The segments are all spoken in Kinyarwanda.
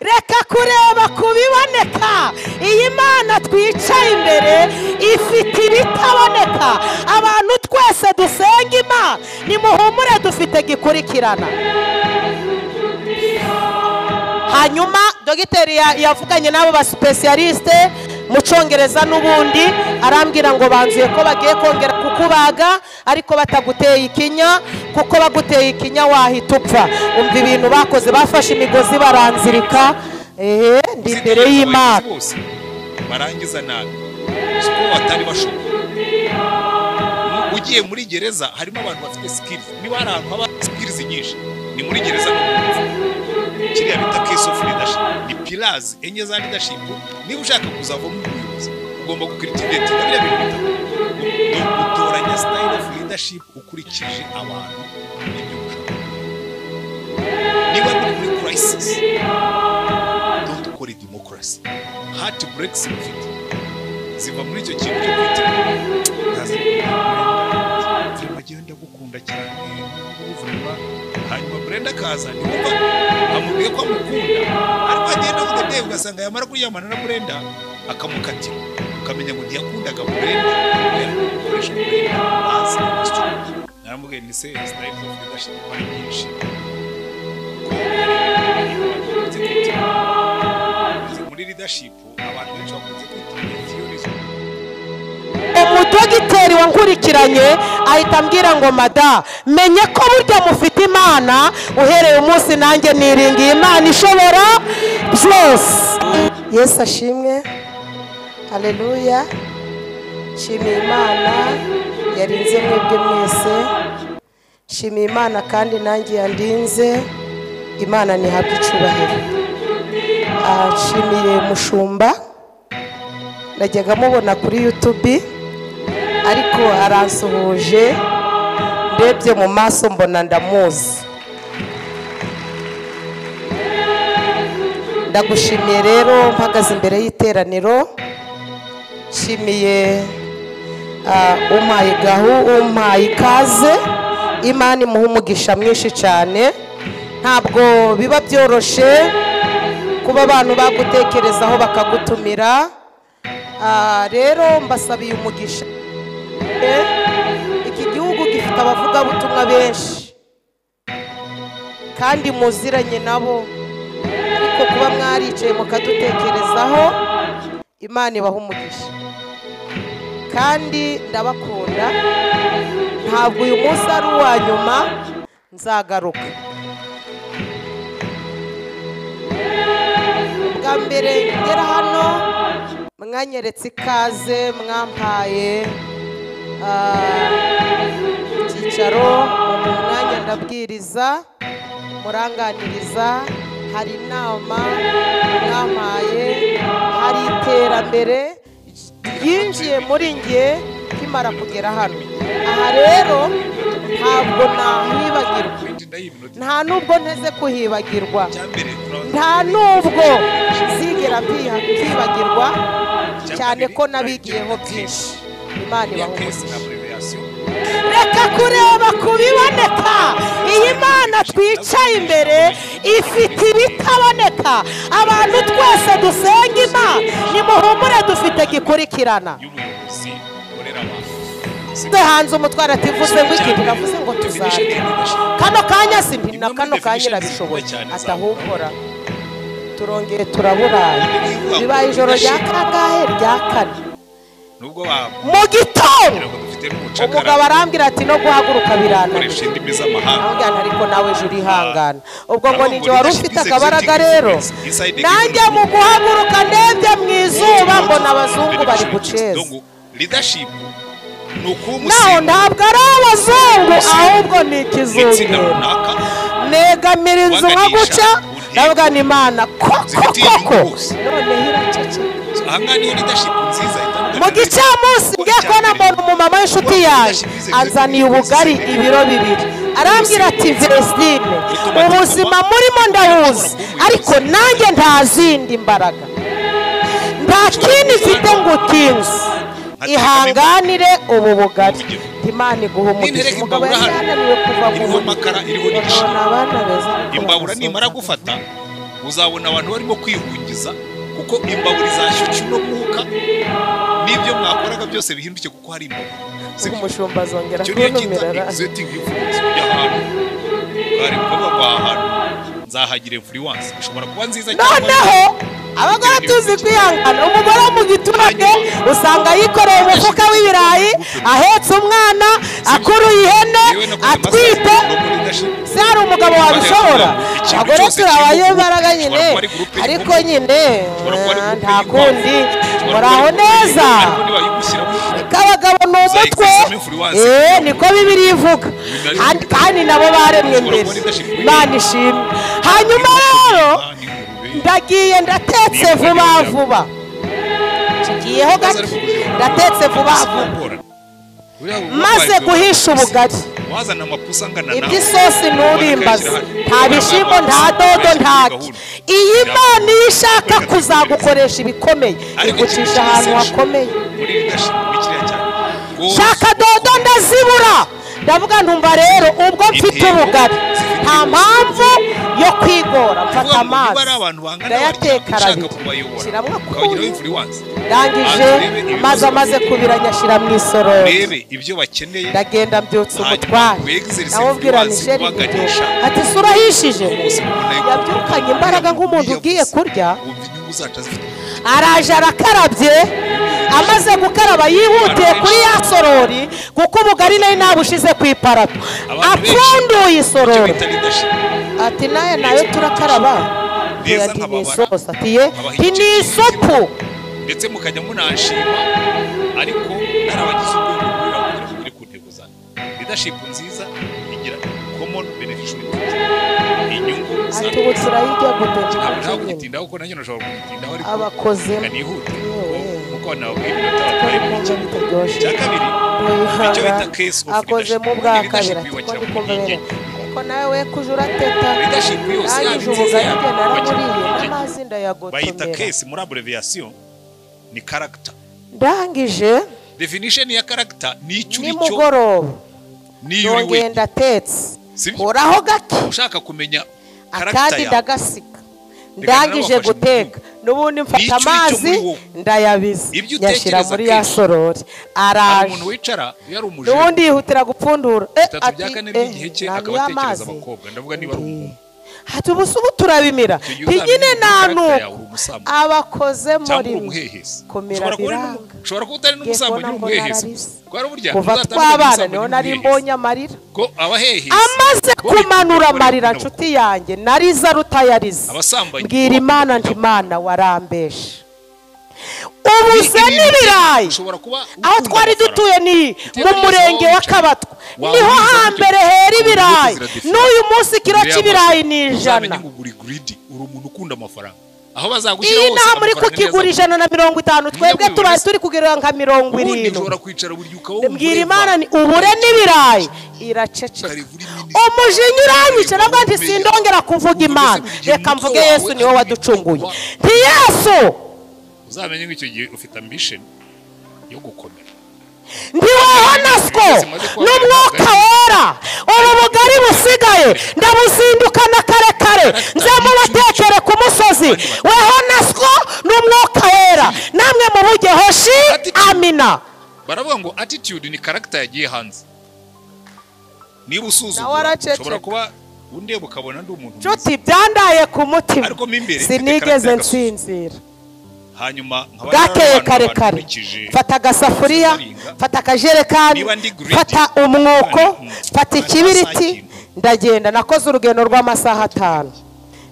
Reka kureba kubiboneka. Iyi Mana twicaye imbere ifite ibitaboneka. Abantu twese dusenga Imana, nimuhumure dufite gikurikirana. Hanyuma dogiteri yavuganye n'abo ba specialiste mu Cyongereza n'ubundi, arambwira ngo banzuye ko bagiye kongera kukubaga ariko bataguteye ikinya, kuko baguteye ikinya wahita upfa. Umva ibintu bakoze, bafashe imigozi baranzirika. Ndi imbere y'Imana barangiza nabi siko batari bashoboye. Ugiye muri gereza harimo abantu bafite skills, niba hari ahantu haba skills nyinshi ni muri gereza no mu kiriya bita case of leadership, ni pillars enye za leadership. Niba ushaka kuzavamo umuyobozi ugomba gucultivate biriya bintu bitatu: gutoranya style of leadership ukurikije abantu n'ibyo ushaka. Niba muri muri crisis, don't call it democracy. Heart breaks mufite ziva muri icyo kintu cyo kwita ntaza Brenda agenda gukunda cyane n'ubuvuma. Hanyuma Brenda akaza niba amubwiye ko amukunda, ariko agenda of the day ugasanga yamara kuryamana na Brenda akamukatira, ukamenya ngo ntiyakundaga Brenda yari gukoresha Brenda as an instrument. Naramubwiye ni se style of leadership ari nyinshi, ko hari ibintu bakunze kwita muri leadership, abantu benshi bakunze kwita theories. Umudogiteri wankurikiranye ahita ambwira ngo mada, menye ko burya mufite Imana, uhereye umunsi nanjye niringiye Imana ishobora byose. Yesu ashimwe, haleluya. Nshimiye Imana yarinze mwebwe mwese, nshimiye Imana kandi nanjye yandinze. Imana ntihabwe icyubahiro. Nshimiye mushumba, najyaga mubona kuri YouTube ariko aransuhuje, ndebye mu maso mbona ndamuzi. Ndagushimiye rero mpagaze imbere y'iteraniro, nshimiye umpaye gahu, umpaye ikaze. Imana imuha umugisha mwinshi cyane. Ntabwo biba byoroshe kuba abantu bagutekerezaho bakagutumira. Rero mbasabiye umugisha. Iki gihugu gifite abavugabutumwa benshi kandi muziranye nabo, ariko kuba mwaricaye mukadutekerezaho, Imana ibaha umugisha. Kandi ndabakunda, ntabwo uyu munsi ari uwa nyuma, nzagaruka. Bwa mbere ngera hano mwanyeretse ikaze, mwampaye icyicaro mu mwanya ndabwiriza, muranganiriza, hari inama mwampaye, hari iterambere ryinjiye muri nge kimara kugera hano. Aha rero ntabwo nahibagirwa, nta nubwo nteze kuhibagirwa, nta nubwo zigera mpibagirwa, cyane ko nabigiyeho byinshi. Imana ibaha umugisha. Reka kureba kubiboneka. Iyi Mana twicaye imbere ifite ibitaboneka. Abantu twese dusenga Imana, nimuhumure dufite gikurikirana. Hanze umutwara ativuze ngo iki, navuze ngo tuzarya kano kanya, simbi na kano kanya irabishoboye, atahukora turongeye turaburaye. Bibaye ijoro rya kangahe? Rya kane mu gitondo umugabo arambwira ati no guhaguruka birananiye, ariko nawe ejo urihangana. Ubwo ngo ninjye wari ufite akabaraga rero, nanjye mu guhaguruka ndebye mu izuba mbona abazungu bari guceza. Naho ntabwo ari abazungu ahubwo ni ikizungera. Negamira inzu nka guca, ndavuga ni Imana koko koko, noneho iraceceka. Mu gicamunsi ngiye kubona mbona umumama w'inshuti yanjye anzaniye ubugari ibiro 2, arambwira ati Vestine, ubuzima murimo ndabuzi, ariko nanjye nta zindi mbaraga, nta kindi mfite ngo utinze, ihanganire ubu bugari. Imana iguha umugisha. Umugabo yari yananiwe kuva mu iriho amakara, iriho n'igishira. Abana beza Imbabura nimara gufata Uzabona abantu barimo kwihungiza kuko imbabura izashyushya uno mwuka, n'ibyo mwakoraga byose bihinduke kuko hari imbabura. Umushumba azongera Icyo niyo cyita kuntumira. Exerting influence. Ujya ahantu ukareba ukavuga ngo aha hantu nzahagira influence, ishobora kuba nziza cyangwa mbi. Noneho abagore tuzi kwihangana. Umugore wo mu giturage usanga yikoreye umufuka w'ibirayi, ahetse umwana, akuruye ihene, Yewe nakoze atwite. masters muri leadership. Se hari umugabo wabishobora? Ikintu Abagore cyose turi kiri mu abanyembaraga groupe, nyine, ushobora kuba ari groupe ariko y'inkoko, nyine ushobora kuba ari groupe nta y'inkwavu, kundi, ushobora kuba muraho ari groupe neza. y'inkoko, ariko nibayigushyiramo Ariko abagabo ni umutwe, uzayigizamo influence. Niko Bibiliya ivuga. Kandi nabo baremwe Ushobora mbere. kuba leadership Imana ishimwe. Hanyuma rero ndagiye ndatetse vuba vuba, ngiyeho gato, ndatetse vuba vuba, maze guhisha ubugari. Wazana amapusa angana nawe. Iby'isosi nturimbaze, nta bishyimbo, nta dodo, ntaki. Iyi Mana iyo ishaka kuzagukoresha ibikomeye, Ariko ikintu igucisha ahantu hakomeye. Muri leadership ni kiriya cyane. Goals Shaka dodo ndazibura, ndavuga ntumva rero ubwo mfite Intego ubugari zifite nta mpamvu yo kwigora. Mfata Kuvuga ngo niba amazi ari abantu bangana batya, ndayateka ushaka arabira, kubayobora shyiramo ukabagiraho akunyu. influence, Ndangije Banza urebe ibibazo amazi amaze bafite. kubira, nyashyira mu isorori. Urebe ibyo bakeneye, Ndagenda mbyutsa hanyuma umutware, wegizerese namubwira influence nisheri ubaganisha ati "Se urahishije?" bose mubona yuko Yabyukanye imbaraga nk'umuntu ugiye kurya. Wumva inyungu zacu azifite. Araje arakarabye, amaze gukaraba yihutiye kuri ya sorori, kuko ubugari nari nabushize ku iparato. Abantu benshi, Apfunduye icyo isorori bita leadership ati "Nayo nayo turakaraba?" Neza Ati "Ni nkababara, isosi." Ati "Ye." nkabaha Ati igice "Ni isupu." Ndetse mukajya munanshima, ariko narabagize urwego rw'urira kugira ngo mugere ku ntego zanyu. Leadership nziza igira common beneficial interest, inyungu za Ati "Ubu turayijya gute?" Ntabwo nshaka kugitindaho kuko nanjye nashobora kugitindaho, ariko Abakozemo. reka nihute Yewe. kuko nababwiye iminota batwaye Ariko mike. kumva bitaryoshye. Icya kabiri, icyo bita case of Akozemo leadership. ubwa Ubundi kabiri leadership ati "Ko yubakira ndi ku kumva nkingi bene enye. ariko nawe we kuje urateta." Leadership yose yaba Ndangije nziza ubugari yaba bwe yubakira ku naramuriye nkingi enye. n'amazi Bayita ndayagotomera. case muri abbreviation ni character. Ndangije Definition ya character ni icyo uri cyo nimugoroba n'iyo uri nongeye wenyine. ndatetse, Sibyo? nkuraho gake Ushaka kumenya character akandi yawe, ndagasiga. Reka Ndangije narabafashe mu guteka n'ubundi mfata Ni icyo uri cyo amazi muri wowe. ndayabiza, Ibyo nyashyira utekereza muri ya kenshi. sorori. Hari Araje umuntu wicara iyo ari umujene, n'ubundi yihutira gupfundura, bitatu ati bya kane by'igihe cye nta akaba atekereza amazi. abakobwa. Ndavuga niba ari umuhungu. Ati "Ubu se ubu turabimira?" Icyo gihe Nti nyine uzamenya nta character nuko yawe, uri umusambanyi abakozemo cyangwa uri rimwe umuhehesi. kumira Ushobora kuba uri biranga. ushobora kuba utari Ngiye n'umusambanyi, kubona uri ngo umuhehesi. nararize. Kuko burya Kuva ntuzatandukanye twabana n'umusambanyi niho nari n'umuhehesi. mbonye amarira. Ko abahehesi Amaze bo kumanura bikunda amarira, gukora nshuti yanjye, narize arutayarize. Abasambanyi Mbwira bo Imana bakunda nti kujya "Imana warambeshe, ubuze Ni ibintu n'ibirayi." ushobora kuba Aho ukunda twari amafaranga. dutuye ni Iteka mu ryose murenge waba wa wicaye, Kabatwa, waba niho wize hambere gutyo, hera ukabona ibirayi. inyuguti ziradefira. N'uyu munsi ikiro Imbere y'amaso, cy'ibirayi ni uzamenye 100. ngo uri greedy, uri umuntu ukunda amafaranga. Aho bazagushyira Iyi hose nta muri amafaranga niyo kukigura azaguha. 150, twebwe Ntinyabibona tubaye se. turi kugura nka mirongo Ubundi irindwi. ushobora kwicara buri gihe ukaba wumva Mbwira ureba, Imana ni ubure n'ibirayi, iraceceka. ukareba uri minisitiri, Umujinya uranyica, ukareba nabwo nti umeya. "Sindongera kuvuga Ukumva Imana, mbese buri gihe reka umutwe mvuge wawe Yesu niwe ari waducunguye." ibikorwa. Nti "Yesu." Uzamenye ngo icyo gihe ufite ambition yo gukomera. Ndi wowe naswo n'umwuka wera, ubu bugari busigaye ndabuzindukana kare kare, nze mubatekere ku musozi. Weho naswo n'umwuka wera, namwe mubugeho shi. Amina. Baravuga ngo attitude ni character yagiye hanze. Niba Nawe usuzugura, araceceka. ushobora kuba undeba ukabona ndi umuntu mwiza. Nshuti, byandaye ku mutima, Ariko mo imbere mfite sinigeze character y'agasozi. nsinzira. Hanyuma nkaba Bwakeye nararobanura kare abantu kare, nkurikije mfata agasafuriya, baringa. mfata akajerekani, Niba ndi greedy, mfata umwuko, mfata kandi ikibiriti, basakinga. ndagenda. Nakoze urugendo rw'amasaha 5,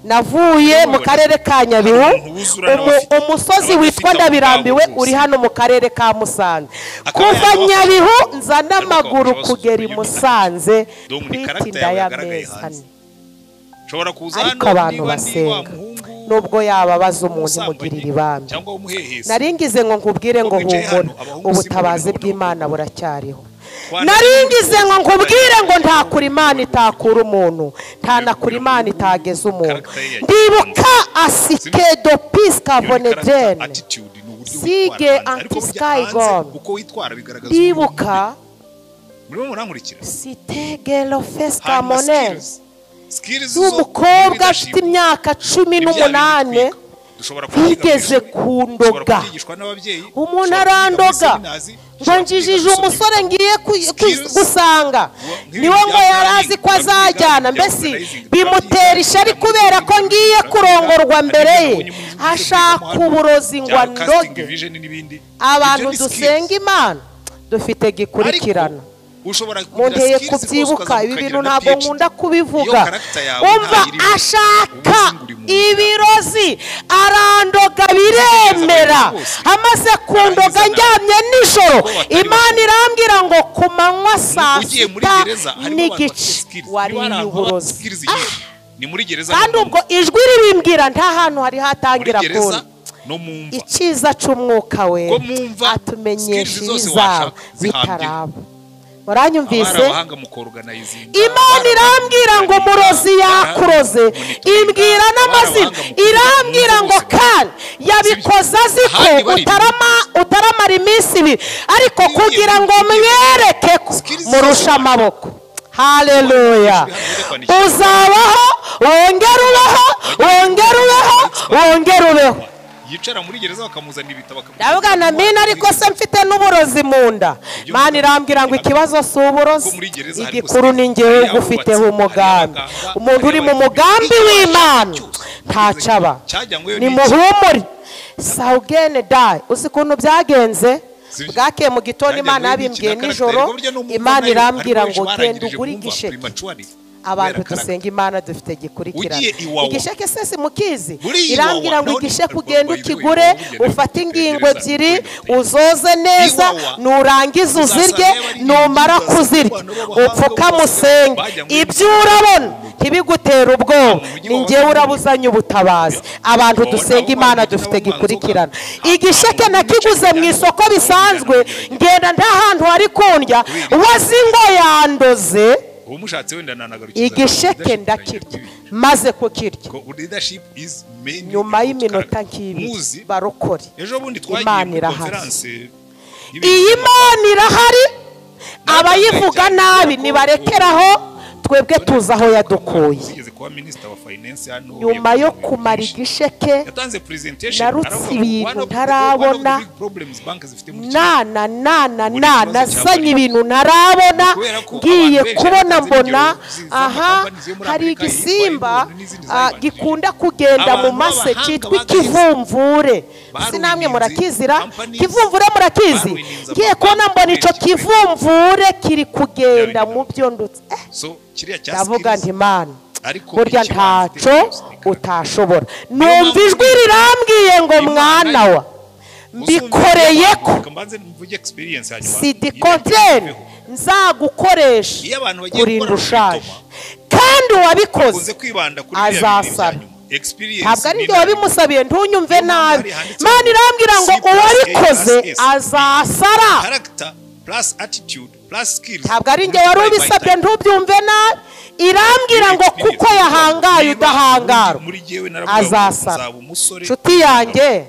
navuye mu karere ka Nyabihu, Hari umuntu wuzura n'abafite- umusozi abadafite witwa abo Ndabirambiwe ngabo uri bose. hano mu karere ka Musanze. Akaba Kuva yabafasha. Nyabihu nza Ariko n'amaguru akabasuzugura kugera i iyo Musanze, Donc ni twita character inda yawe yagaragaye y'amezi hanze. 4. Nshobora kuza Ariko hano abantu niba ndi wa basenga, muhungu nubwo yababaza umuntu w'umusambanyi imugirira ibambe. cyangwa w'umuhehesi. Naringize ngo nkubwire ngo Ubwo mwicaye humura, hano, abahungu ubutabazi simbona bw'Imana buracyariho. Twana- Naringize ngo nkubwire ngo ntakura Imana itakura umuntu, nta nakura Imana itageza umuntu. Character ye yagiye Ndibuka asikedo pisca Iyo ni character, vonedene attitude ni uburyo sige witwara hanze. Ariko burya anti-sky hanze, gone. uko witwara bigaragaza umuntu Ndibuka uri. Murimo murankurikira? sitegelo fesca Hanyuma monel skills. Umukobwa afite imyaka 18 yigeze kundoga. Umuntu arandoga ngo njijije umusore ngiye gusanga, niwe ngo yarazi ko azajyana, mbese bimutera ishari kubera ko ngiye kurongorwa mbere ye, ashaka uburozi ngo andoge. Abantu dusenga Imana dufite gikurikirana. Munteye kubyibuka ibi bintu ntabwo nkunda kubivuga. Umva, ashaka ibirozi arandoga biremera. Amaze kundoga njyamye nijoro, Imana irambwira ngo ku manywa saa 6:30 wariye uburozi. Kandi ubwo ijwi ribimbwira nta hantu hari hatangira kubona. Icyiza cy'umwuka we atumenyesha ibizaba bitaraba. Muranyumvise? Imana irambwira ngo umurozi yakuroze, imbwira n'amazina, irambwira ngo kandi yabikoze azi ko utaramara iminsi ibiri, ariko kugira ngo mwereke ko murusha amaboko. Haleluya! Uzabaho, wongere ubeho, wongere ubeho, wongere ubeho. Yicara muri gereza bakamuzanira ibitabo. Ndavuga na mina, ariko se mfite n'uburozi mu nda. Imana irambwira ngo ikibazo si uburozi, igikuru ni njyewe ugufiteho umugambi. Umuntu uri mu mugambi w'Imana ntacaba. Nimuhumure. Sawugene dai. Uzi ukuntu byagenze? Bwakeye mu gitondo Imana yabimbwiye nijoro, Imana irambwira ngo genda ugure igisheke. Abantu dusenga Imana dufite gikurikirana. Igisheke sese mukizi, irambwira ngo igisheke ugende ukigure, ufate ingingo ebyiri uzoze neza, nurangiza uzirye, numara kuzirya upfukamusenge. Ibyo urabona ntibigutera ubwoba, ni njyewe urabuzanye ubutabazi. Abantu dusenga Imana dufite gikurikirana. Igisheke nakiguze mu isoko bisanzwe, ngenda nta hantu hari kundya, wazi ngo yandoze. Igisheke ndakirya, maze kukirya nyuma y'iminota nk'ibiri barokore. Imana irahari, iyi Imana irahari. Abayivuga nabi nibarekeraho, twebwe tuzi aho yadukuye. Nyuma yo kumara igisheke narutse ibintu ntarabona, na nazanye ibintu ntarabona, ngiye kubona mbona aha hari igisimba gikunda kugenda mu mase cyitwa ikivumvure. Sinamwe murakizira kivumvure, murakizi? Ngiye kubona mbona ico kivumvure kiri kugenda mu byo ndutse. Ndavuga nti Imana burya ntaco utashobora. Numva ijwi rirambwiye ngo mwana wa mbikoreye ko sidikontere nzagukoresha kurinda ushaje, kandi uwabikoze azasara. Ntabwo ari njye wabimusabiye, ntunyumve nabi. Imana irambwira ngo uwabikoze azasara. Ntabwo ari njye wari ubisabye, ntubyumve nabi. Irambwira ngo kuko yahangaye udahangara azasara. Nshuti yanjye,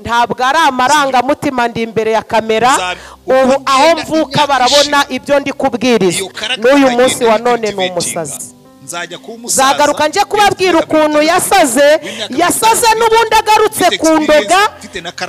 ntabwo ari amarangamutima, ndi imbere ya kamera ubu, aho mvuka barabona ibyo ndi kubwiriza. N'uyu munsi wa none ni umusazi. Zagaruka nje kubabwira ukuntu yasaze. Yasaze n'ubundi agarutse kundoga,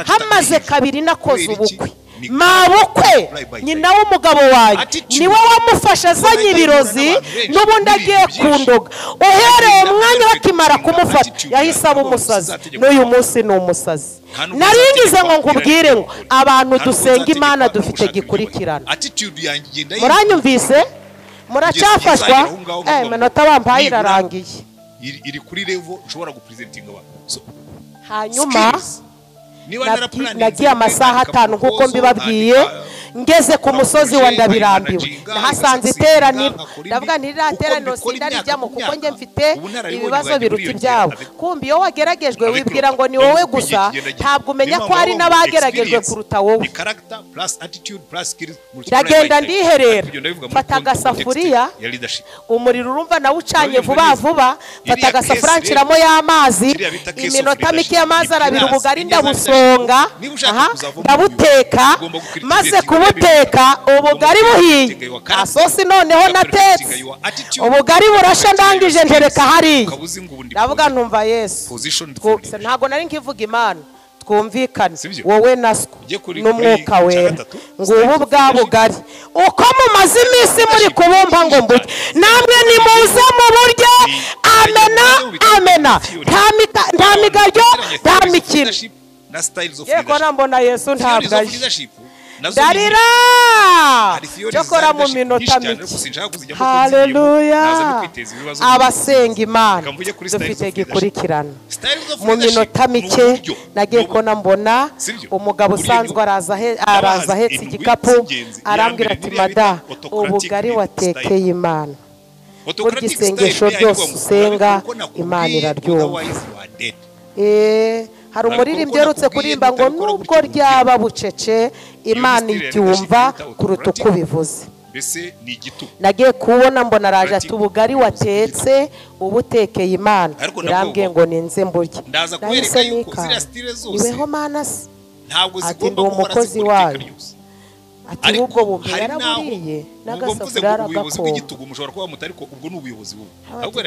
hamaze kabiri nakoze ubukwe. Mabukwe nyina w'umugabo wanjye niwe wamufasha azanye ibirozi, n'ubundi agiye kundoga. Uhereye umwanya bakimara kumufata yahise aba umusazi, n'uyu munsi ni umusazi. Naringize ngo nkubwire ngo abantu dusenga Imana dufite gikurikirana. Muranyumvise? Muracyafashwa? Iminota bampaye irarangiye. Hanyuma nagiye amasaha 5 nkuko mbibabwiye, ngeze ku musozi wa Ndabirambiwe nahasanze iteraniro. Ndavuga nti ririya teraniro sindarijyamo kuko njye mfite ibibazo biruta ibyabo. Kumbi iyo wageragejwe wibwira ngo ni wowe gusa, ntabwo umenya ko hari n'abageragejwe kuruta wowe. Ndagenda ndiherera, mfata agasafuriya, umuriro urumva nawe ucanye vuba vuba, mfata agasafuriya nshiramo y'amazi, iminota mike y'amazi arabira, ubugari ndabusonga, ndabuteka, maze Ndabuteka ubugari buhiye, asosi noneho natetse ubugari burasha, ndangije ntereka hariya, ndavuga ntumva Yesu. Ntabwo nari nkivuga Imana, twumvikane wowe naswo n'umwuka wera. Ngubu bwa bugari uko mumaze iminsi muri kubumba ngo mburye, namwe nimuze mu buryo. Amena amena, nta migaryo nta mikino. Yego nambona Yesu ntabwo aje, ndarira cyokora mu minota mike. Haleluya. Abasenga Imana dufite gikurikirana. Mu minota mike nagiye kona mbona umugabo usanzwe araza ahetse igikapu, arambwira ati mada, ubugari watekeye Imana, burya isengesho ryose usenga Imana iraryumva. Hari umuririmbyi uherutse kuririmba ngo nubwo ryaba bucece Imana iryumva kuruta uko ubivuze. Nagiye kubona mbona araje ati ubugari watetse ubutekeye Imana, irambwiye ngo ninze mburye. Nahise nikanga, iweho Mana se, ati ndi umukozi wayo, ati ubwo bumwe yaraburiye n'agasafuriya aragakomba.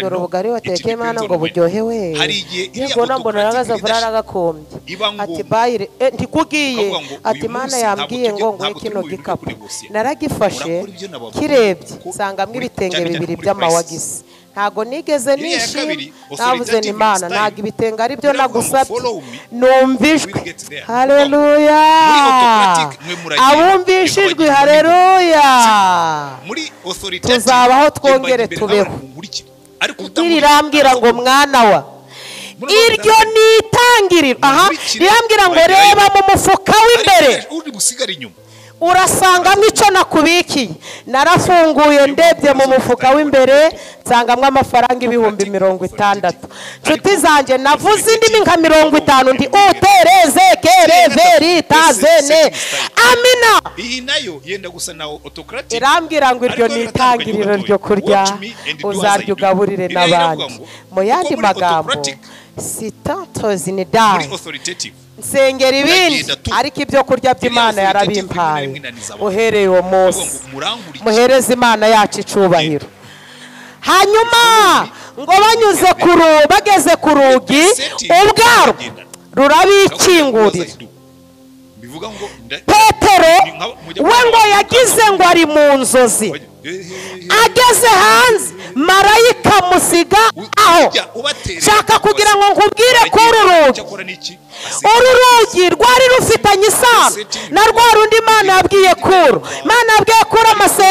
Dore ubugari watekeye Imana ngo buryohe we, yego mbona n'agasafuriya aragakombye. Ati bayire ndikugiye, ati Imana yambwiye ngo nguhe kino gikapu. Naragifashe kirebye nsangamo ibitenge bibiri by'amawagisi. Ntago nigeze nishima, navuze ni Imana, ntago ibitenge ari byo nagusabye, numvishwe. Haleluya, abumvishijwe haleluya. Tuzabaho twongere tubeho. Rirambwira ngo mwana wa, iryo ni itangiriro. Aha rirambwira ngo reba mu mufuka w'imbere urasangamo icyo nakubikiye. Narafunguye ndebye mu mufuka w'imbere nsangamo amafaranga 60,000. Nshuti zanjye navuze indimi nka 50 ndi utereze kereveri tazene amina. Iyi nayo yenda gusa na autocratic. Irambwira ngo iryo ni itangiriro ryo kurya, uzarya ugaburire n'abandi. Mu yandi magambo sitantozini dai nsengera ibindi, ariko ibyo kurya by'Imana yarabimpaye. Uhereye uwo munsi muhereze Imana yacu icubahiro. Hanyuma ngo banyuze bageze ku rugi ubwarwo rurabikingurira. Petero we ngo yagize ngo ari mu nzozi, ageze hanze marayika musiga aho. Shaka kugira ngo nkubwire ko uru rugi rwari rufitanye isano na rwa rundi Imana yabwiye Kuro. Imana yabwiye Kuro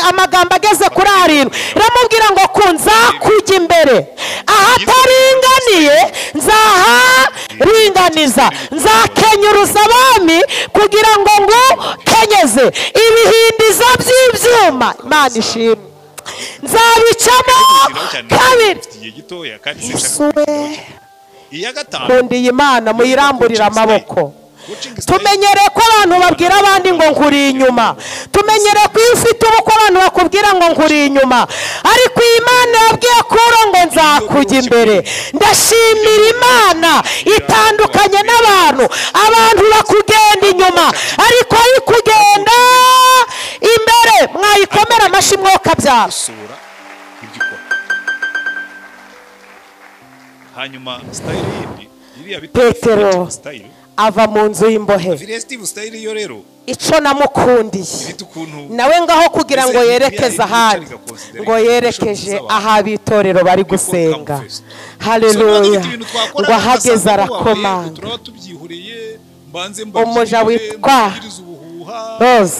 amagambo ageze kuri 7, iramubwira ngo ku nzakujya imbere ahataringaniye nzaharinganiza, nzakenyuruza abami kugira ngo ngukenyeze ibihindizo by'ibyuma. Imana ishimwe, nzabicamo kabiri. Kundiye Imana muyiramburira amaboko. Tumenyere ko abantu babwira abandi ngo nkuri inyuma, tumenyere ko iyo ufite ubukwe abantu bakubwira ngo nkuri inyuma, ariko iyi Imana yabwiye Kuro ngo nzakujya imbere. Ndashimira Imana itandukanye n'abantu. Abantu bakugenda inyuma ariko ikugenda imbere. Mwayikomera amashyi mwokabyara. Hanyuma style yindi iriya bita Petero ava mu nzu y'imbohe. Icyo namukundiye nawe ngaho kugira ngo yerekeze ahandi, ngo yerekeje aho abitorero bari gusenga. Haleluya. Ngo ahageze arakomanga. Umuja witwa Rose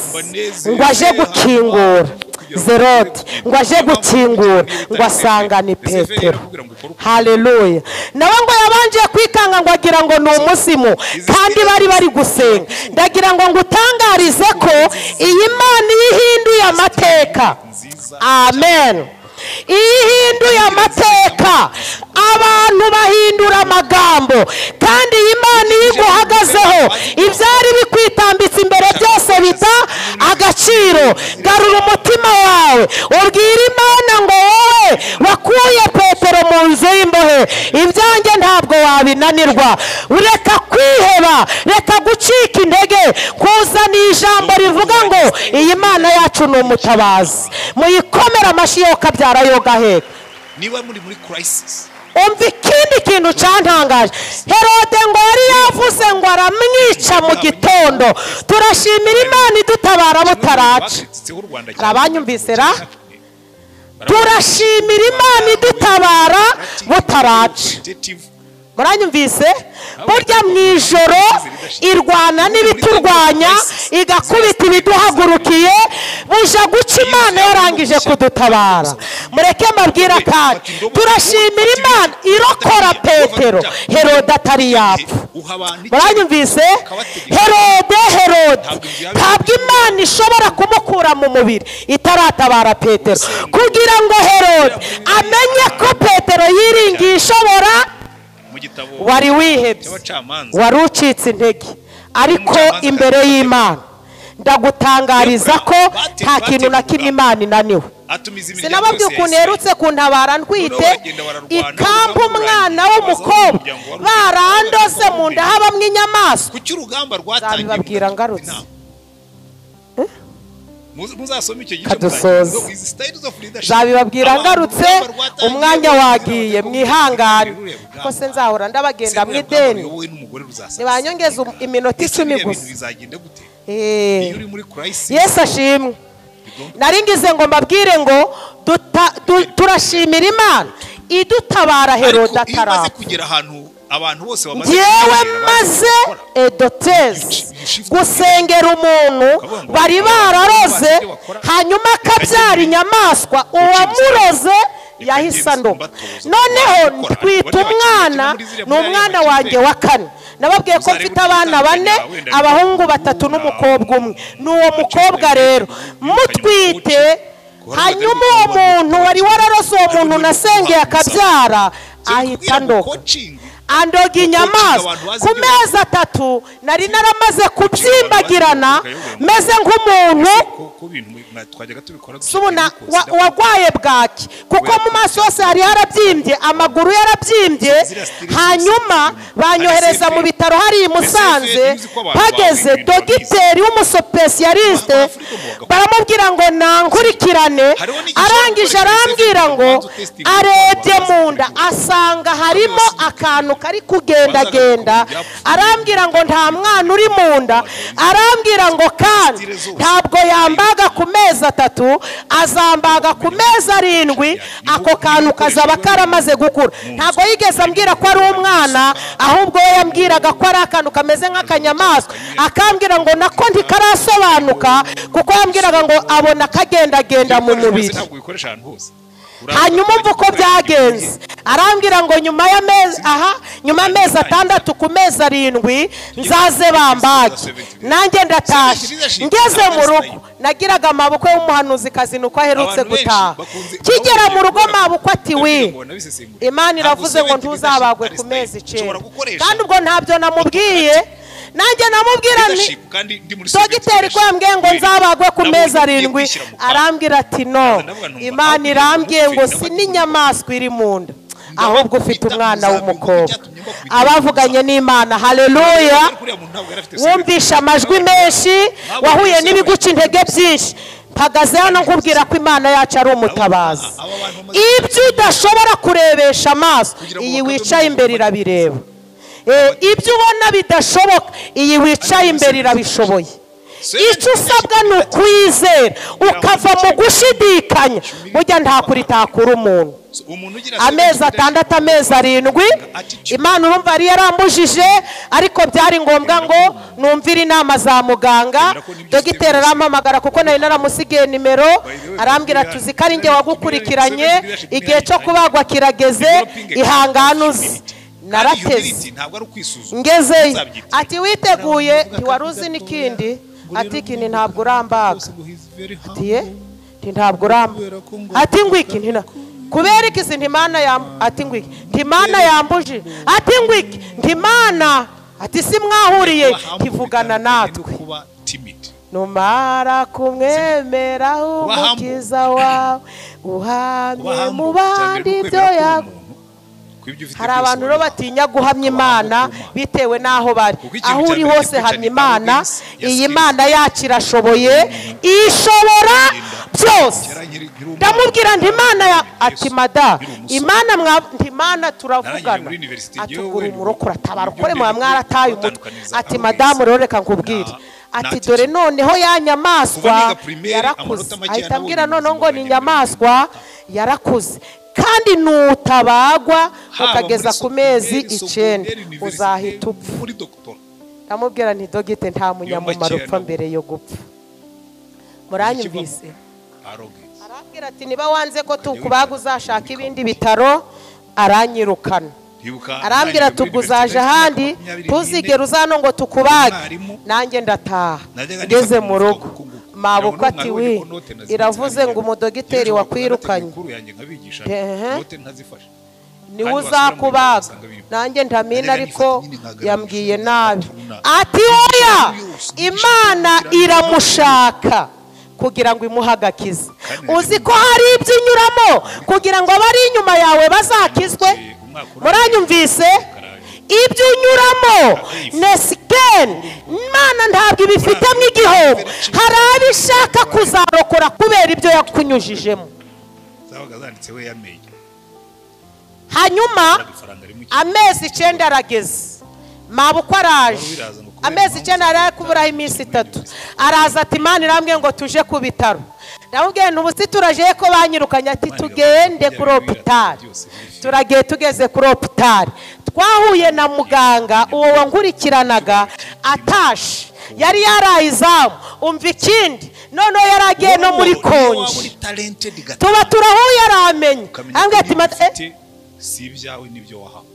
ngo aje gukingura, Zeroti ngo aje gukingura, ngo asanga ni Petero. Haleluya. Nawe ngo yabanje kwikanga ngo agira ngo ni umuzimu, kandi bari gusenga. Ndagira ngo ngutangarize ko iyi Imana ihinduye amateka. Amen. Ihinduye amateka, abantu bahindura amagambo, kandi iyi Imana iyo iguhagazeho ibyari bikwitambitse imbere byose bita agaciro. Garura umutima wawe ubwire Imana ngo wowe wakuye Petero mu nzu y'imbohe, ibyanjye ntabwo wabinanirwa. Reka kwiheba, reka gucika intege, kuzana Ijambo rivuga ngo iyi Mana yacu ni umutabazi, muyikomera amashyi yo kabyara yo gaheka. Niba muri crisis. Umva ikindi kintu cyantangaje, Herode ngo yari yavuze ngo aramwica mu gitondo. Turashimira Imana idutabara butaraca. Abanyumvise ra? Turashimira Imana idutabara butaraca. Muranyumvise? Burya mu ijoro irwana n'ibiturwanya, igakubita ibiduhagurukiye, buja guca Imana yarangije kudutabara. Mureke mbabwira kandi, turashimira Imana irokora Petero Herode atari yapfa. Muranyumvise? Herode ntabwo Imana ishobora kumukura mu mubiri itaratabara Petero, kugira ngo Herode amenye ko Petero yiringiye ishobora. Wari wihebye, wari ucitse intege, ariko imbere y'Imana ndagutangariza ko nta kintu na kimwe Imana inaniwe. Sinababwiye ukuntu yerutse kuntabara ntwite, ikampa umwana w'umukobwa barandoze mu nda habamwo inyamaswa. Nzabibabwira ngarutse. Kadusoza. Nzabibabwira ngarutse, umwanya wagiye, mwihangane. Ko se nzahora ndabagenda mu ideni, nibanyongeza iminota 10 gusa. Yesu ashimwe. Naringize ngo mbabwire ngo turashimira Imana idutabara Herode atarapfa. Njyewe maze edoteze gusengera umuntu bari bararoze, hanyuma akabyara inyamaswa, uwamuroze yahise andoga. Noneho twita umwana, ni umwana wanjye wa kane. Nababwiye ko mfite abana 4, abahungu 3 n'umukobwa umwe. Ni uwo mukobwa rero mutwite, hanyuma uwo muntu wari wararose, uwo muntu nasengeye akabyara, ahita andoga. Andoga inyamaswa ku mezi 3 nari naramaze kubyimbagirana, meze nk'umuntu warwaye bwaki, kuko mu maso yose hari harabyimbye, amaguru yarabyimbye. Hanyuma banyohereza mu bitaro hari i Musanze. Hageze dogiteri w'umusopesiyaliste baramubwira ngo nankurikirane. Arangije arambwira ngo arebye mu nda asanga harimo akantu kari kugendagenda. Arambwira ngo nta mwana uri mu nda. Arambwira ngo kandi ntabwo yambaga ku mezi 3, azambaga ku mezi 7, ako kantu kazaba karamaze gukura. Ntabwo yigeze ambwira ko ari umwana, ahubwo we yambwiraga ko ari akantu kameze nk'akanyamaswa. Akambwira ngo nako ntikarasobanuka, kuko yambwiraga ngo abona kagendagenda mu mubiri. Hanyuma umva uko byagenze, arambwira ngo nyuma y'amezi nyuma y'amezi 6 ku mezi 7 nzaze bambage. Nanjye ndatashe. Ngeze mu rugo nagiraga amaboko y'umuhanuzi kazi nuko aherutse gutaha. Kigera mu rugo mabukwe ati we, Imana iravuze ngo ntuzabagwe ku mezi 9. Kandi ubwo ntabyo namubwiye. Nanjye namubwira nti dogiteri ko yambwiye ngo nzabagwe ku mezi 7, arambwira ati no, Imana irambwiye ngo si n'inyamaswa iri mu nda, ahubwo ufite umwana w'umukobwa. Abavuganye n'Imana, haleluya. Wumvisha amajwi menshi, wahuye n'ibiguca intege byinshi, mpagaze hano nkubwira ko Imana yacu ari umutabazi. Ibyo udashobora kurebesha amaso, iyi wicaye imbere irabireba. Ibyo ubona bidashoboka, iyi wicaye imbere irabishoboye. Icyo usabwa ni ukwizera, ukava mu gushidikanya. Burya nta kuri takura umuntu. Amezi 6, amezi 7, Imana urumva yari yarambujije, ariko byari ngombwa ngo numvire inama za muganga. Dogiteri arampamagara kuko nari naramusigiye nimero, arambwira tuzi ko ari njye wagukurikiranye, igihe cyo kubagwa kirageze, ihangane uze. Narateze ngezeyo, ati witeguye, ntiwari uzi n'ikindi, ati ikindi ntabwo urambaga, ati ye ntabwo uramba, ati ngwiki kubera iki si ntimana ati ngwiki ntimana yambuje, ati ngwiki ntimana, ati si mwahuriye, ntivugana natwe. Numara kumwemera umukiza wawe, uhamye mu bandi ibyo yawe. Hari abantu rero batinya guhamya Imana bitewe n'aho bari. Aho uri hose hamya Imana. Iyi Mana yacu irashoboye, ishobora byose. Ndamubwira nti Imana ya ati mada Imana nti Imana turavugana, ati ugura umurokora tabara ukore mwa mwarataye umutwe. Ati madamu rero reka nkubwire, ati dore noneho ya nyamaswa yarakuze. Ahita ambwira noneho ngo ni inyamaswa yarakuze, kandi nutabagwa ukageza ku mezi 9 uzahita upfa. Ndamubwira nti dogite nta munyamumaro upfa mbere yo gupfa. Muranyumvise? Arambwira ati niba wanze ko tukubaga uzashaka ibindi bitaro. Aranyirukana. Arambwira tuguzaje ahandi tuzigera uzano ngo tukubage. Nanjye ndataha. Ngeze mu rugo mabukwe ati wi iravuze ngo umudogiteri wakwirukanye niwe uzakubaga. Nanjye ndamina ariko yambwiye nabi. Ati oya, Imana iramushaka kugira ngo imuhe agakiza. Uzi ko hari ibyo unyuramo kugira ngo abari inyuma yawe bazakizwe? Muranyumvise? Ibyo unyuramo nesiken Imana ntabwo ibifitemo igihombo. Hari abishaka kuzarokora kubera ibyo yakunyujijemo. Hanyuma amezi 9 arageze, mabukwe araje. Amezi 9 araye kuburaho iminsi 3. Araza ati Imana irambwiye ngo tuje ku bitaro. Ndamubwiye nti ubu si turaje ko banyirukanye? Ati tugende kuri hopitali. Turagiye, tugeze kuri hopitali twahuye na muganga uwo wankurikiranaga atashe, yari yaraye izamu. Umva ikindi, noneho yaragiye no muri konji. Tuba turahuye aramenya, ambwira ati si ibyawe nibyo wahawe,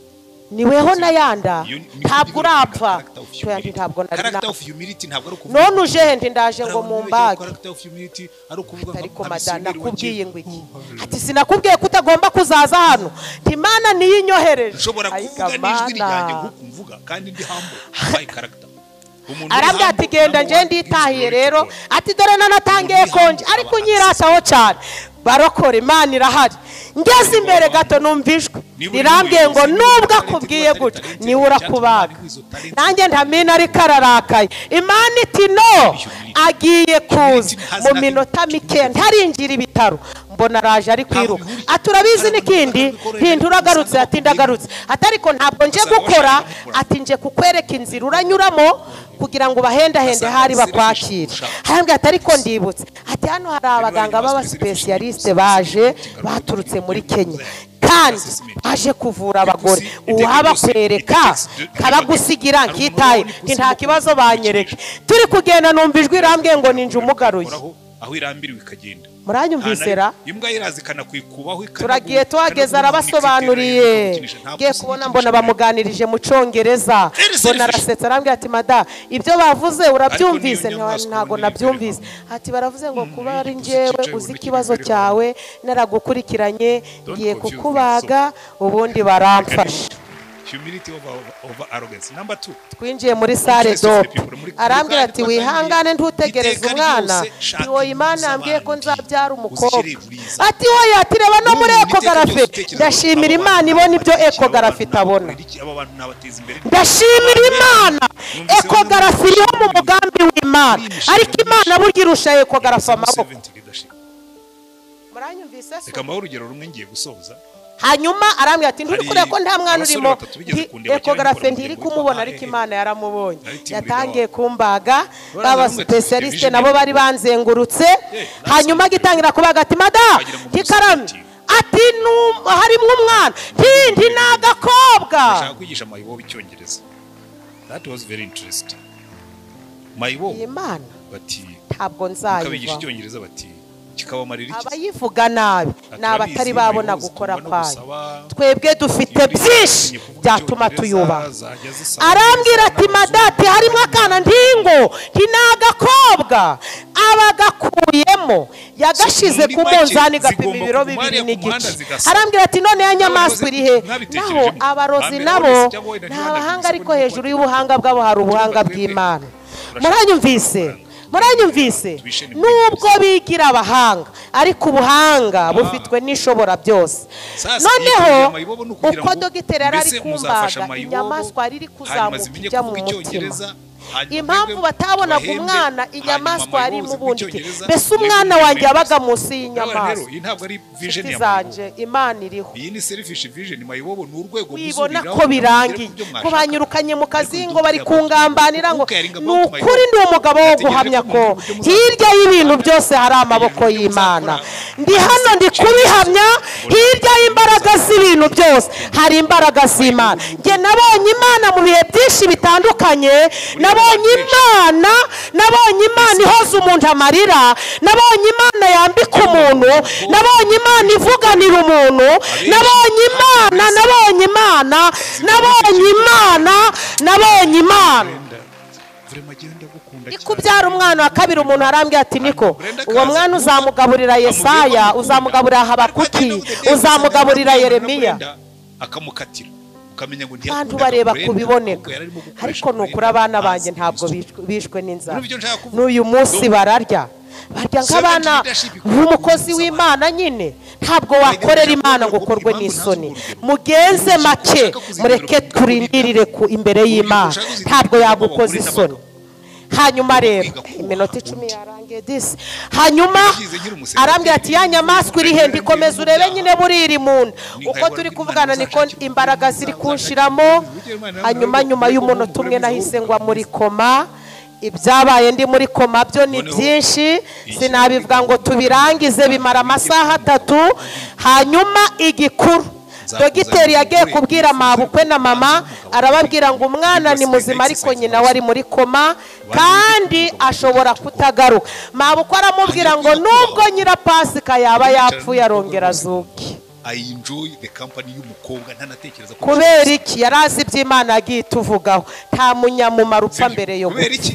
niweho nayanda ntabwo urapfa. Ntabwo none uje nti ndaje ngo mumbage. Ariko madana nakubwiye ngo iki? Ati sinakubwiye ko utagomba kuzaza hano. Nti Imana niyo inyohereje. Nshobora kuvuga n'ijwi ryanjye nk'uko mvuga kandi ndi humble by character. Arambwira ati genda nje nditahiye rero. Ati dore nanatangiye konje ariko unyirataho cyane. Barokora Imana irahari. Ngeze imbere gato numva ijwi rirambwiye ngo nubwo akubwiye gutya niwe urakubaga. Nanjye ntamina ariko ararakaye. Imana iti no, agiye kuza mu minota mike ntarinjira ibitaro. Mbona araje ari kwiruka. Ati urabizi n'ikindi nti uragarutse? Ati ndagarutse. Ati ariko ntabwo nje gukora, ati nje kukwereka inzira uranyuramo kugira ngo bahendahende hari bakwakire. Arambwira ati ariko ndibutse, ati hano hari abaganga b'abasipesiyaliste baje baturutse muri Kenya kandi aje kuvura abagore, uwabakwereka kabagusigira nkitaye nta kibazo banyereke. Turi kugenda numva ijwi rambwiye ngo ninje umugaruye. Aho irambiriwe ikagenda. Muranyumvise ra? Imbwa irazikana kwikubaho. Turagiye tuhageze arabasobanuriye. Ngiye kubona mbona bamuganirije mu Cyongereza. Mbona arasetsa arambwira ati mada ibyo bavuze urabyumvise? Ntago nabyumvise. Ati baravuze ngo kuba ari njyewe uzi ikibazo cyawe naragukurikiranye ngiye kukubaga ubundi baramfasha. Humility over arrogance. Number 2. Twinjiye muri sale dope. Arambwira ati wihangane ntutegereze umwana. Tiwo Imana ambwiye ko nzabyara umukobwa. Ati oya, ati reba no muri ekogarafe. Ndashimira Imana ibona ibyo ekogarafe itabona. Ndashimira Imana ekogarafe iriho mu mugambi w'Imana. Ariko Imana burya irusha ekogarafe amaboko. Muranyumvise se? Reka mbahe urugero rumwe ngiye gusoza. Hanyuma arambwira ati nturi kureba ko nta mwana urimo, ekogarafe ntiri kumubona ariko Imana yaramubonye. Yatangiye kumbaga, baba specialiste nabo bari banzengurutse. Hanyuma agitangira kubaga ati mada kikarame, ati harimo umwana ntindi n'agakobwa. Ndashaka kwigisha mayibobo icyongereza. That was very interesting. Mayibobo Imana bati ntabwo nzayiva. Kabigisha icyongereza bati kikabamarira iki? Abayivuga nabi ni abatari babona gukora kwayo. Twebwe dufite byinshi byatuma tuyubaha. Arambwira ati madati harimo akana ntingo nti n'agakobwa. Abagakuyemo yagashize ku munzani gapima ibiro 2.5. Arambwira ati none ya nyamaswa iri he? Naho abarozi nabo ni abahanga ariko hejuru y'ubuhanga bwabo hari ubuhanga bw'Imana. Muranyumvise? Muranyumvise? Nubwo bigira abahanga, ariko ubuhanga bufitwe n'ishobora byose. Noneho uko dogiteri yari ari kumbaga, inyamaswa yari iri kuzamuka ijya mu mutima. Impamvu batabonaga umwana, inyamaswa yari imubundikiye. Mbese umwana wanjye yabaga munsi y'inyamaswa. Inshuti zanjye, Imana iriho. Wibona ko birangiye, ko banyirukanye mu kazi, ngo bari kungambanira, ngo ni ukuri ndi umugabo wo guhamya ko hirya y'ibintu byose hari amaboko y'Imana. Ndi hano ndi kubihamya, hirya y'imbaraga z'ibintu byose hari imbaraga z'Imana. Njye nabonye Imana mu bihe byinshi bitandukanye. Nabonye Imana ihoza umuntu amarira, nabonye Imana yambika umuntu, nabonye Imana ivuganira umuntu, nabonye Imana, nabonye Imana, nabonye Imana, nabonye Imana. Ikubyara umwana wa kabiri, umuntu arambwira ati niko uwo mwana uzamugaburira Yesaya, uzamugaburira Habakuki, uzamugaburira Yeremiya. Akamukatira. Abantu bareba kubiboneka, ariko nukuri abana banjye ntabwo bishwe n'inzara. N'uyu munsi bararya, barya nk'abana b'umukozi w'Imana nyine. Ntabwo wakorera Imana ngo ukorwe n'isoni. Mugenze make, mureke turindirire ku imbere y'Imana, ntabwo yagukoza isoni. Hanyuma rero iminota 10 yarangiye disi. Hanyuma arambwira ati ya nyamaswa iri he? Ndikomeza urebe nyine buri iri mu nda. Uko turi kuvugana niko imbaraga ziri kunshiramo. Hanyuma nyuma y'umunota umwe nahise ngwa muri koma. Ibyabaye ndi muri koma byo ni byinshi, sinabivuga ngo tubirangize, bimara amasaha 3. Hanyuma igikuru, dogiteri yagiye kubwira mabukwe na mama, arababwira ngo umwana ni muzima ariko nyina wari muri koma kandi ashobora kutagaruka. Mabukwe aramubwira ngo nubwo nyira Pasika yaba yapfuye arongera azuke. Kubera iki? Yarazi iby'Imana yagiye tuvugaho, nta munyamumaro upfa mbere yo gupfa.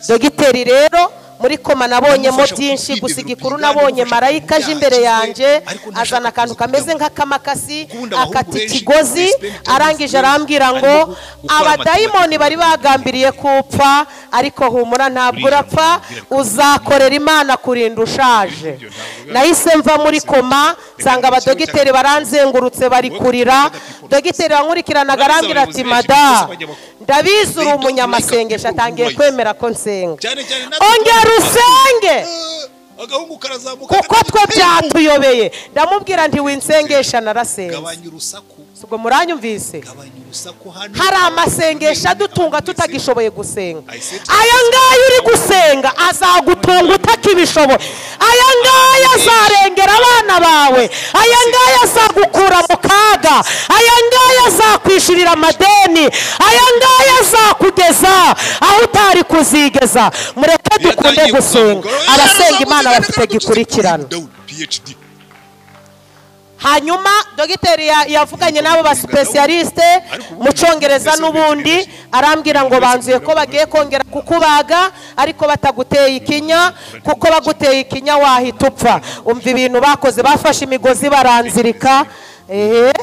Dogiteri rero muri koma nabonyemo byinshi, gusa igikuru nabonye marayika aje imbere yanjye, azana akantu kameze nk'akamakasi, akata ikigozi, arangije arambwira ngo abadayimoni bari bagambiriye kupfa, ariko humura ntabwo urapfa, uzakorera Imana kurinda ushaje. Nahise mva muri koma, nsanga abadogiteri baranzengurutse bari kurira. Dogiteri wankurikiranaga arambwira ati mada, ndabizi uri umunyamasengesho, atangiye kwemera ko nsenga. Ongera usenge kuko twe byatuyobeye. Ndamubwira nti winsengesha narasenze. Ubwo muranyumvise? Hari amasengesho adutunga tutagishoboye gusenga. Aya ngaya uri gusenga azagutunga utakibishoboye. Aya ngaya azarengera abana bawe. Aya ngaya azagukura mu kaga. Aya ngaya azakwishurira amadeni. Aya ngaya azakugeza aho utari kuzigeza. Mureke dukunde gusenga. Abasenga Imana bafite gikurikirana. Hanyuma dogiteri yavuganye nabo ba specialiste mu Cyongereza n'ubundi, arambwira ngo banzuye ko bagiye kongera kukubaga ariko bataguteye ikinya, kuko baguteye ikinya wahita upfa. Umva ibintu bakoze, bafashe imigozi baranzirika.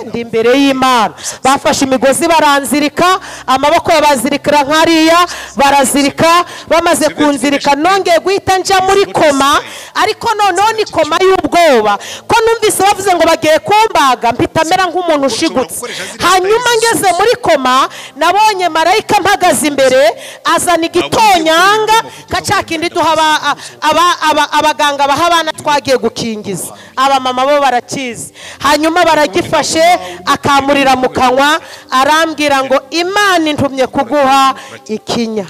Ndi imbere y'Imana. Bafashe imigozi baranzirika, amaboko babazirikira nkariya, barazirika. Bamaze kunzirika nongeye guhita nja muri koma, ariko noneho ni koma y'ubwoba, ko numvise bavuze ngo bagiye kumbaga, mpita mera nk'umuntu ushigutse. Hanyuma ngeze muri koma, nabonye marayika mpagaze imbere, azana igitonyanga ka cya kindi duha abaganga baha abana twagiye gukingiza, abamama bo barakizi. Hanyuma baragifashe akamurira mu kanwa, arambwira ngo Imana intumye kuguha ikinya.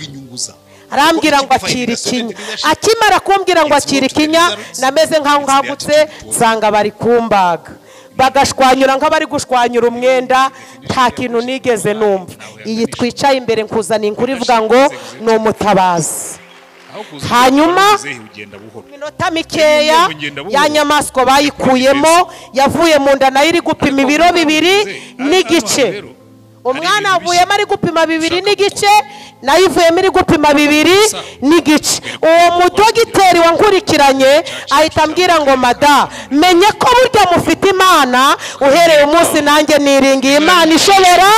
Arambwira ngo akira ikinya. Akimara kumbwira ngo akira ikinya, nameze nkaho nkagutse, nsanga bari kumbaga, bagashwanyura nk'abari gushwanyura umwenda. Nta kintu nigeze numva. Iyi twicaye imbere nkuzana inkuru ivuga ngo ni umutabazi. Hanyuma minota mikeya ya nyamaswa bayikuyemo, yavuye mu nda nayo iri gupima ibiro 2.5. Umwana avuyemo ari gupima 2.5, Nayivuyemo iri gupima 2.5. Uwo mudogiteri wankurikiranye ahita ambwira ngo mada, menye ko burya mufite Imana, uhereye umunsi nanjye niringiye Imana ishobora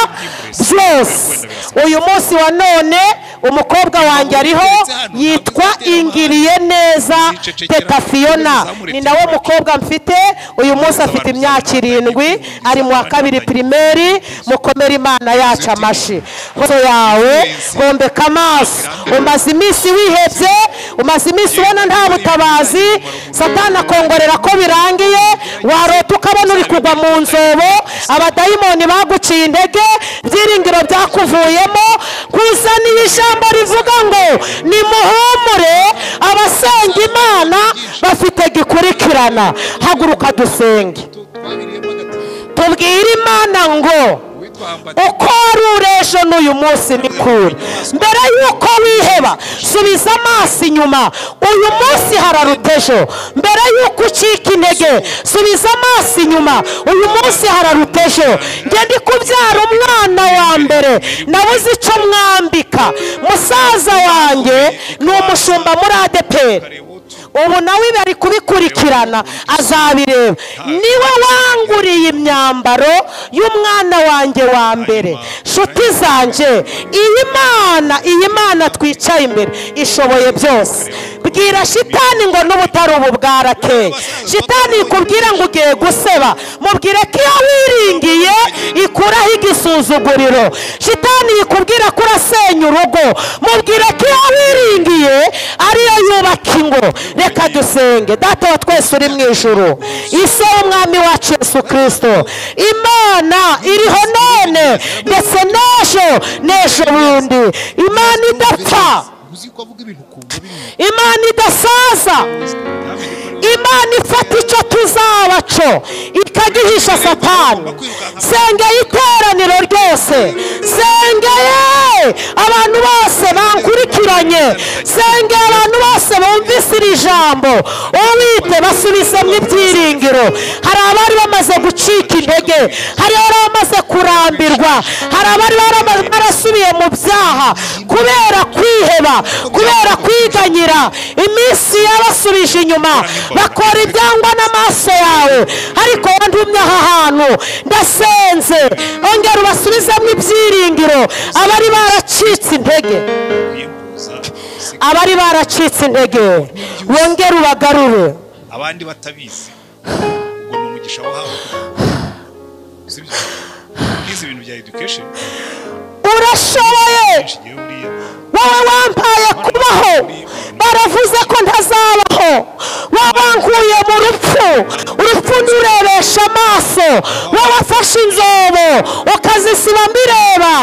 byose. Uyu munsi wa none umukobwa wanjye ariho, yitwa Ingiriye Neza Teta Fiona, ni nawe mukobwa mfite. Uyu munsi afite imyaka 7, ari mu wa 2 primaire. Mukomere Imana yacu amashi. Hoso yawe hombeka amaso. Umaze iminsi wihebye, umaze iminsi ubona nta butabazi, Satani akongorera ko birangiye, warota ukabona uri kugwa mu nzobo, abadayimoni baguciye intege, ibyiringiro byakuvuyemo. Kuzaniye ijambo rivuga ngo nimuhumure, abasenga Imana bafite gikurikirana. Haguruka dusenge, tubwire Imana ngo uko wari uri ejo n'uyu munsi ni kure. Mbere y'uko wiheba, subiza amaso inyuma, uyu munsi hararuta ejo. Mbere y'uko ucika intege, subiza amaso inyuma, uyu munsi hararuta ejo. Njye ndi kubyara umwana wa mbere, nabuze icyo mwambika. Musaza wanjye ni umushumba muri ADEPR, ubu nawe bari kubikurikirana, azabireba. Niwe wanguriye imyambaro y'umwana wanjye wa mbere. Nshuti zanjye, iyi Mana twicaye imbere ishoboye byose. Bwira shitani ngo n'ubutari ubu bwarakeye. Shitani ikubwira ngo ugiye guseba, mubwire ko iyo wiringiye ikuraho igisuzuguriro. Shitani ikubwira ko urasenya urugo, mubwire ko iyo wiringiye ariyo yubaka ingo. Reka dusenge. Data wa twese uri mu ijuru, Ise w'Umwami wacu Yesu Kristo, Imana iriho none ndetse n'ejo n'ejo bundi, Imana idapfa, Imana idasaza, Imana ifata icyo tuzaba cyo ikagihisha Satani. Sengeye iteraniro ryose, sengeye abantu bose bankurikiranye, sengeye abantu bose bumvise iri jambo, uwite basubizemo ibyiringiro. Hari abari bamaze gucika intege, hari abari bamaze kurambirwa, hari abari barasubiye mu byaha kubera kwiheba, kubera kwiganyira. Iminsi yabasubije inyuma, bakora ibyangwa n'amaso yawe, ariko wandumye aha hantu ndasenze, ongera ubasubizemo ibyiringiro. Abari baracitse intege, abari baracitse intege, wongere ubagarure. Abandi batabizi, ubwo ni umugisha wahawe. Sibyo ibintu bya education. Urashoboye, wowe wampaye kubaho, baravuze ko ntazabaho, wabankuye mu rupfu, urupfu nturebesha amaso, wabafashe inzobo ukazisiba mbireba,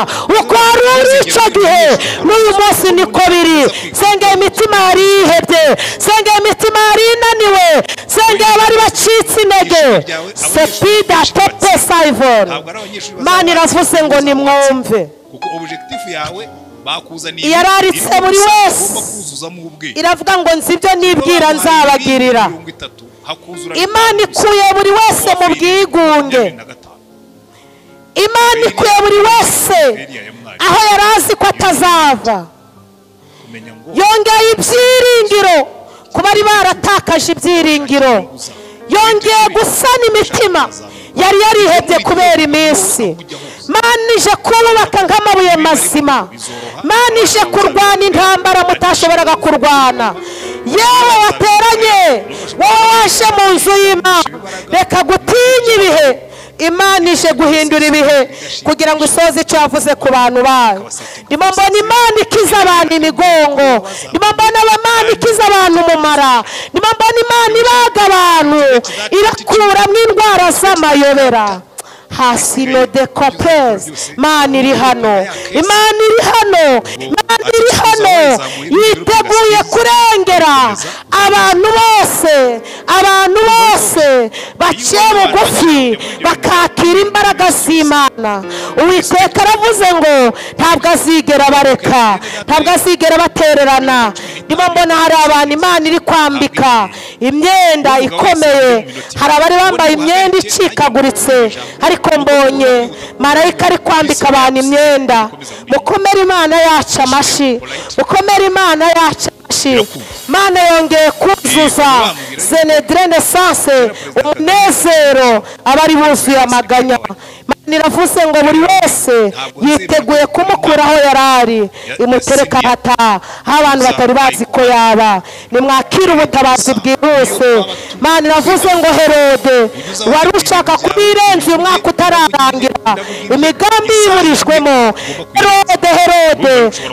uko wari uri icyo gihe n'uyu munsi niko biri. Sengeye imitima yari yihebye, sengeye imitima yari inaniwe, sengeye abari bacitse intege. Sepida Tepe Saivon, Mana iravuze ngo nimwumve. Kuko objectif yawe bakuzaniye yararitse buri wese, iravuga ngo nzi ibyo nibwira nzabagirira. Imana ikuye buri wese mu bwigunge, Imana ikuye buri wese aho yari azi ko atazava, yongeye ibyiringiro ku bari baratakaje ibyiringiro, yongeye gusana imitima yari yarihebye kubera iminsi. Mana ije kubaka nk'amabuye mazima, Mana ije kurwana intambara mutashoboraga kurwana. Yewe wateranye, wowe waje mu nzu y'Imana, reka gutinya ibihe. Imana ije guhindura ibihe kugira ngo isoze icyo yavuze ku bantu bayo. Ndimo mbona Imana ikiza abantu imigongo, ndimo mbona Imana ikiza abantu umumara, ndimo mbona Imana ibaga abantu irakuramo indwara z'amayobera. Hasino de Copez, Imana iri hano, Imana iri hano, Imana iri hano, yiteguye kurengera abantu bose, abantu bose baciye bugufi bakakira imbaraga z'Imana. Uwiteka aravuze ngo ntabwo azigera bareka, ntabwo azigera batererana. Ndimo mbona hari abantu Imana iri kwambika imyenda ikomeye. Hari abari bambaye imyenda icikaguritse, ariko mbonye marayika ari kwambika abantu imyenda. Mukomere Imana yacu amashyi, mukomere Imana yacu amashyi. Imana yongeye kuzuza Zenedrenaissance umunezero abari buzuye amaganya. Imana iravuze ngo buri wese yiteguye kumukuraho yarari, imutereka hata aho abantu batari bazi ko yaba. Nimwakire ubutabazi bwihuse. Imana iravuze ngo Herode wari ushaka kubirenza uyu mwaka utararangira, imigambi yiburijwemo. Herode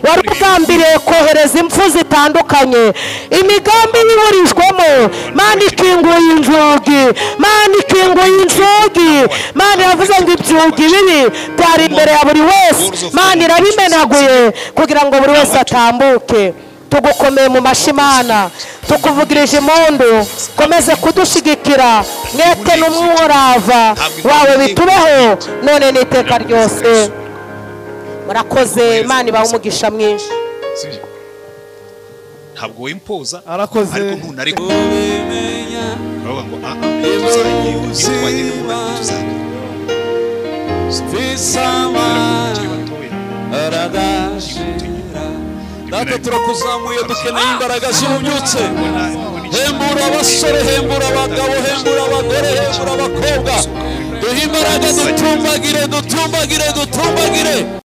wari ugambiriye kohereza impfu zitandukanye, imigambi yiburijwemo. Imana ikinguye inzugi, Imana ikinguye inzugi. Imana iravuze ngo ibyugi bibi byari imbere ya buri wese, Imana irabimenaguye kugira ngo buri wese atambuke. Tugukomeye mu mashyi Imana, tukuvugirije impundu, komeze kudushigikira mwete n'umurava wawe bitubeho none n'iteka ryose. Murakoze, Imana ibahe umugisha mwinshi. Ntabwo wimpoza Arakoze. ariko ntunareka baravuga ngo tuzagenda tuzagenda Data turakuzamuye, dukeneye imbaraga z'ububyutse. Hembura abasore, hembura abagabo, hembura abagore, hembura abakobwa. Duhe imbaraga, dutumbagire, dutumbagire, dutumbagire.